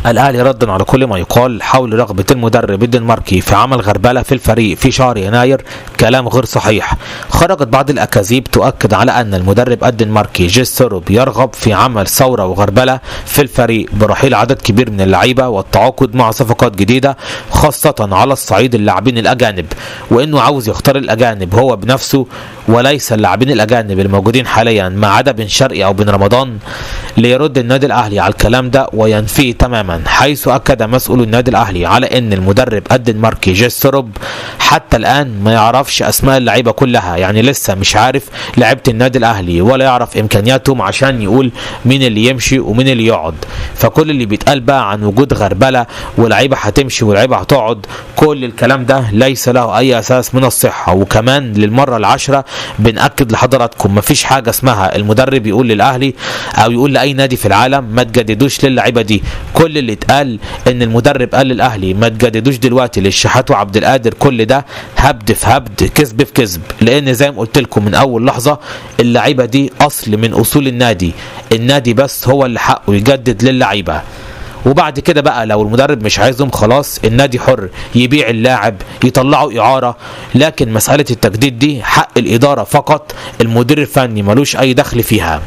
الأهلي ردا على كل ما يقال حول رغبة المدرب الدنماركي في عمل غربلة في الفريق في شهر يناير كلام غير صحيح. خرجت بعض الأكاذيب تؤكد على أن المدرب الدنماركي جيس ثوروب يرغب في عمل ثورة وغربلة في الفريق برحيل عدد كبير من اللعيبة والتعاقد مع صفقات جديدة، خاصة على الصعيد اللاعبين الأجانب، وإنه عاوز يختار الأجانب هو بنفسه وليس اللاعبين الأجانب الموجودين حاليا ما عدا بن شرقي أو بن رمضان. ليرد النادي الأهلي على الكلام ده وينفيه تماما، حيث أكد مسؤول النادي الأهلي على أن المدرب الدنماركي جيس ثوروب حتى الآن ما يعرفش أسماء اللعيبة كلها، يعني لسه مش عارف لعيبة النادي الأهلي ولا يعرف إمكانياتهم عشان يقول مين اللي يمشي ومين اللي يقعد. فكل اللي بيتقال بقى عن وجود غربلة ولعيبة هتمشي ولعيبة هتقعد، كل الكلام ده ليس له أي أساس من الصحة. وكمان للمرة العاشرة بنأكد لحضراتكم مفيش حاجة اسمها المدرب يقول للأهلي أو يقول لأي نادي في العالم ما تجددوش للعيبة دي. كل اللي اتقال ان المدرب قال للاهلي ما تجددوش دلوقتي للشحات وعبد القادر، كل ده هبد في هبد، كذب في كذب، لان زي ما قلت لكم من اول لحظة اللعيبة دي اصل من اصول النادي، النادي بس هو اللي حقه يجدد للعيبة. وبعد كده بقى لو المدرب مش عايزهم خلاص النادي حر يبيع اللاعب، يطلعه إعارة، لكن مسألة التجديد دي حق الإدارة فقط، المدير الفني ملوش أي دخل فيها.